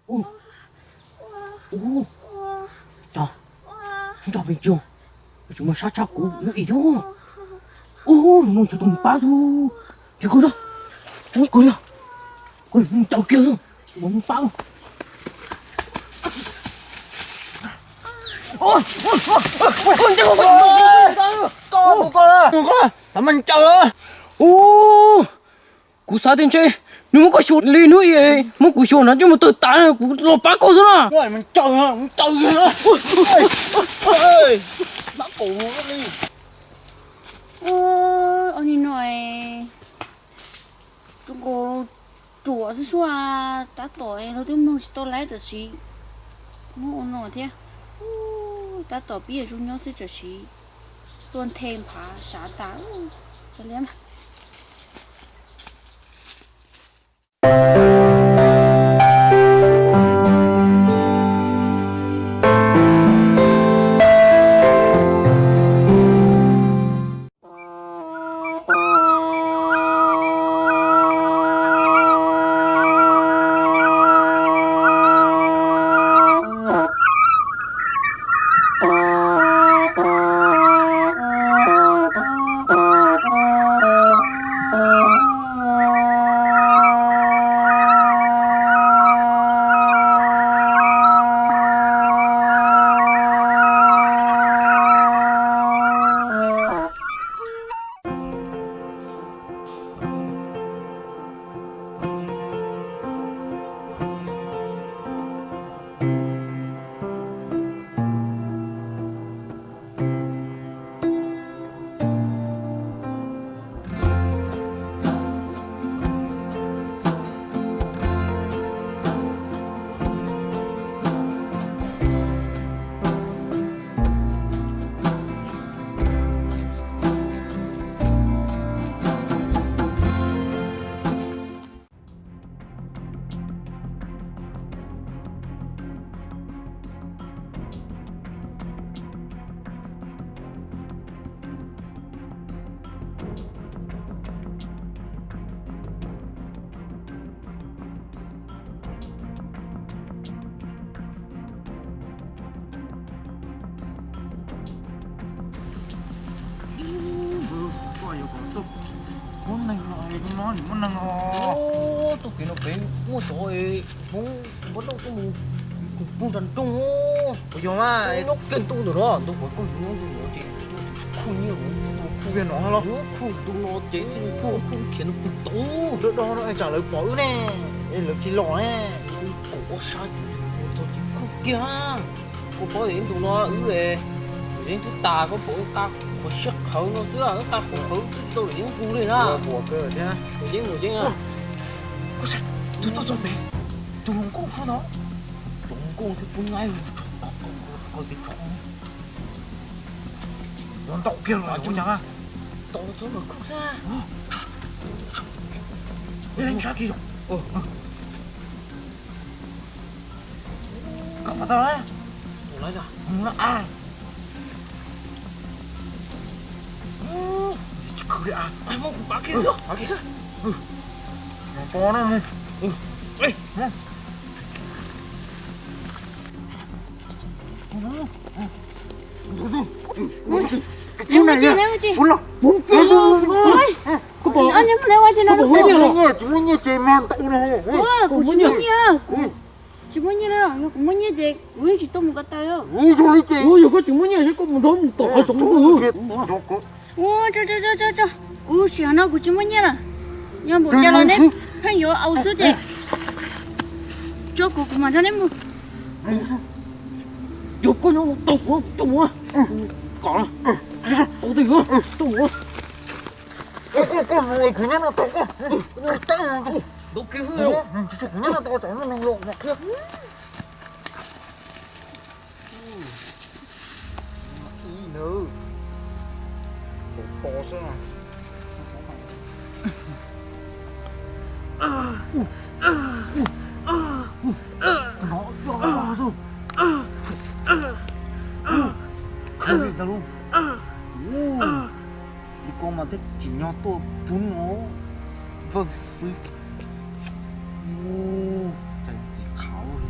Ub, ub, tso, nrog pes tsuag, tsis muaj sab tshaj kuv lub ib thiab. Ub, no tsis tau mus pab xwb. Tsis kawg na, ub kawg li, kawg mus caum kiag xwb, tsis mus pab. Ub, kuv xav tias ntshe nws muab koj xyuas li hnub ib, muab kuv xyuas na, ntsej muag tawg tas, kuv los pab koj xwb na. Ua li no, zoo nkaus ruam xwb sua, tab tom los twb mloog tsis tau laiv tam sim muab ua no thiab. Tab tom pib zoo nyob xwb tam sim tuaj nthe nphav sav tas. Ua li mas. Koj yuav kom tuaj muab neeg no, no muab neeg os. Tuaj kev no pem muaj cov Hmoob npab noj tuaj mus, kuv pug nram nroog. Kuv yog mas nyob kiag ntu ntawm no, ntu kuv koj yuav nyob ntu no ces khuj nyiaj, khuj ntu no ces khuj khiav ntu tau. Dob dob no tsam lawv pom wb ne, es lawv tsis los ne. Kuv ob sab ces txog ces khuj kiag. Koj paub tias ib ntu no wb yeej twb tas, koj pom wb qa qhuav siab qhawv no xwb, wb qa qhuav qhawv twb tsis tau yeeb ntu li na. Ua yeeb ua yeeb. Tus tuaj txog pem, tus hluas nkauj xwb no. Tus hluas nkauj twb pub nyaib tso, qhov tias tso los ntaus kiag los ua cas. Tau txog los khuj xwb. Ib leeg sab kiag yom. Koj pom tau na. Mus na a. Tsis khwv li a. Muab kuv pab kiag xwb. Pab kiag. Pab no. Tsis muaj nyiaj, tsis muaj nyiaj ces mag ntau no. Tsis muaj nyiaj ces mag ntau no. Kuv tsis muaj nyiaj, tsis muaj nyiaj na, yog kuv muaj nyiaj ces kuv yeej tsis tuaj mus ko taw. Yog li ces, yog koj tsis muaj nyiaj ces koj mus nrog mus tom qhov tsoov. Ua tso tso tso tso, kuv sim no kuv tsis muaj nyiaj lawm. Yog npaum cas los neb pheej yuav au xwb ces tso kuv, kuv mam nrog neb mus. Yog koj nyob tau kuv coj mus, kom tau twg coj mus. Koj mus, kuv nyob no tau koj. Ntau kiag, kuv nyob no tau, tsam no neeg los mas qhia. Ib nws, to xwb. No xwb. Khwv li ntawd lauj. Li ko mas thiaj tsim nyog tuaj pub no. Vawj xwb. Cas txiv qhav li.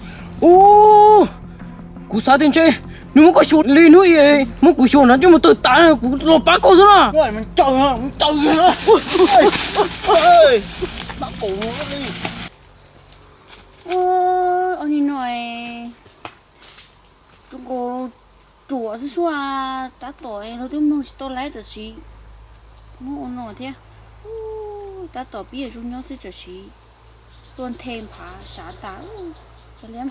Ub, kuv xav tias ntshe nws muab koj xyuas li hnub ib, muab kuv xyuas nrov ntsej muag tawg tas, kuv los pab koj xwb na. Ua, ua li no, zoo nkaus ruam Xwb xwb, tab tom luag twb mloog tsis tau laiv tam sim muab ua no thiab. Tab tom pib ua zoo nyob xwb tam sim tuaj nthe nphav sav tas li.